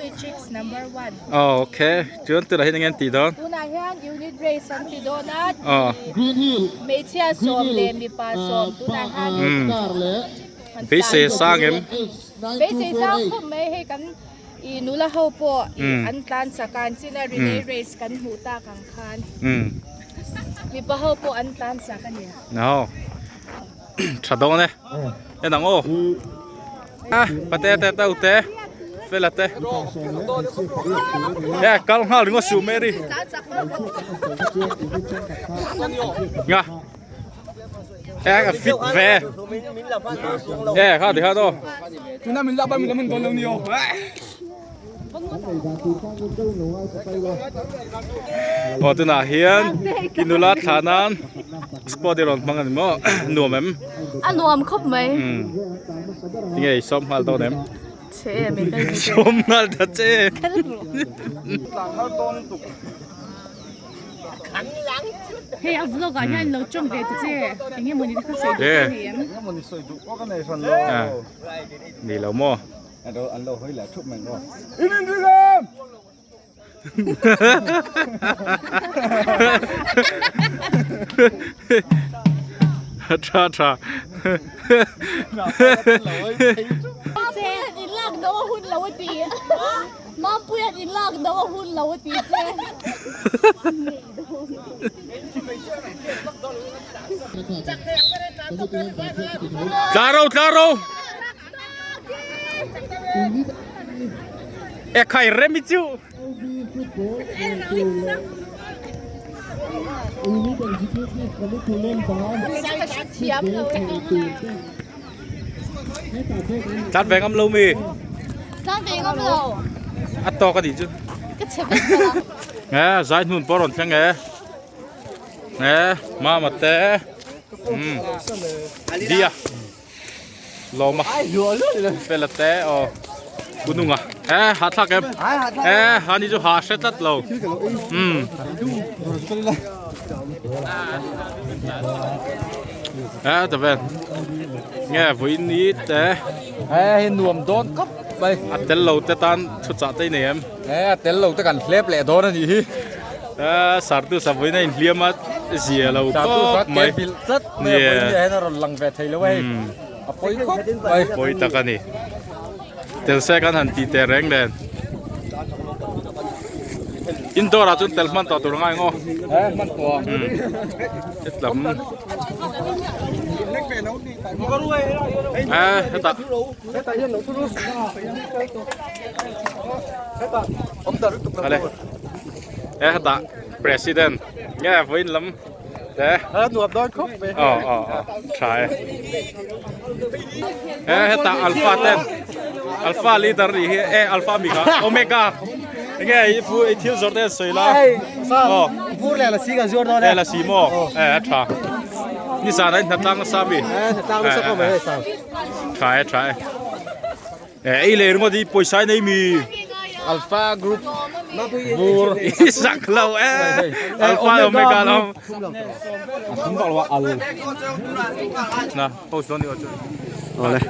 Lovely Chicks number one. Oh, okay. Chuan tunah hian enge an tih dawn? Tunah hian unit race an ti dawn a. Oh. Hmeichhia sawm leh mipa sawm tunah hian Hmm. Beisei sang em? Beisei sang khawp mai hei kan i nula ho pawh i an tlan chak a an chin a relay race kan hmuh tak ang khan. Mipa ho pawh an tlan chak a ni. No. Tha dawn e. En ang aw. A pate te te ute fela te. E kal nghal ringawt suh Mary. Nga. E ka fit ve. E kha ti kha to. Tuna min lak ba min la min dawn lo ni aw. Aw tunah hian i nula thlah nan sport i rawn hmang a ni maw nuam em? A nuam khawp mai. Tinge i sawm nghal dawn em? Che em i kal Sawm nghal ta che. Hei a vlog ah hian lo tawng ve ta che eng emaw ni te kha sawi duh ka ni em? Eng emaw ni sawi duh pawh ka nei hran lo. Ni lo maw? An lo hawi leh thup mai maw? In inring em? Tha tha. In lak do a hun lo a ti. Mampuia'n in lak do a hun lo a ti che. Tla ro tla ro. E khai rem i chu. Tlat ve ngam lo mi. Tlat ve ngam lo. A tawk a nih chu. Ka chhe vek ta. E zai hnun pawh rawn thleng e. E mama te. Um. Dia. Lawma fela te aw kununga e hahthlak em e hani chu ha hre tlat lo um e ta vel nge vawiin ni te e hei nuam dawn khawp mai a tel lo te tan thu chah te nei em e a tel lo te kan hlep leh dawn a nih hi e sartu sa vawiin a inhliam a zia lo khawp mai tlat mai a vawiin ni ah hian a rawn lang ve thei lo a hei a pawi khawp mai pawi tak a ni tel se kan han tih teh reng nen indoor ah chuan tel hman tawh tur a ngai ngaw eh hman tawh hetlam eh hetah ale eh hetah president nge vawiin lam te a nuam dawn khawp mai aw aw aw tha e e heta alpha ten alpha leader nih hi e alpha mi kha omega enge i pu i thil zawrh te an sawi la aw vur leh lasi kan zuar dawn e lasi maw e a tha ni zan ah in hnatlang nasa mi e hnatlang nasa khawp mai hei sang tha e tha e e ei leh ringawt hi pawisa i nei mi Alpha group bur i sak lo e Alpha Omega lo na post dawn ni aw chu awle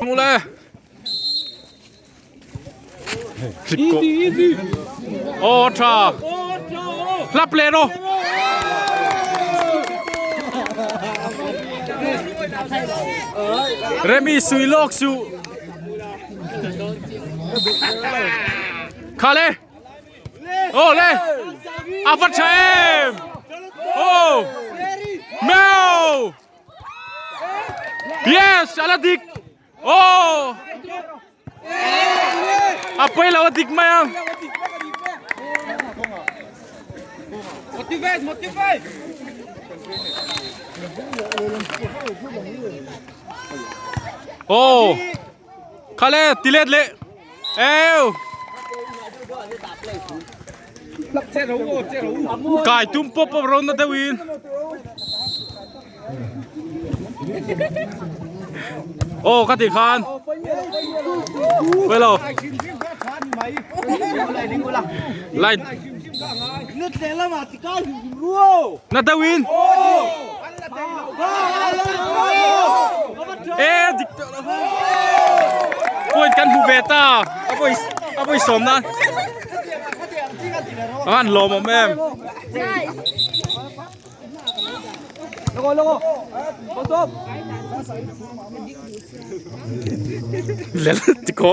Mule Easy easy Oh tha Lap le ro Remy sui lok su Kha le Ô le A vật cho em Ô Mèo Yes ala dik Ô A pui lo a dik mai ang Motivate motivate Ô Kha le ti let leh Eu Kai tum pawp pawp rawn na deuh in. Aw ka tih khan Pawilo Line Na deuh in E dik tawh lo Point kan hmu ve ta a vawi a vawi sawm nan A han lawmawm em. Lel ti ko.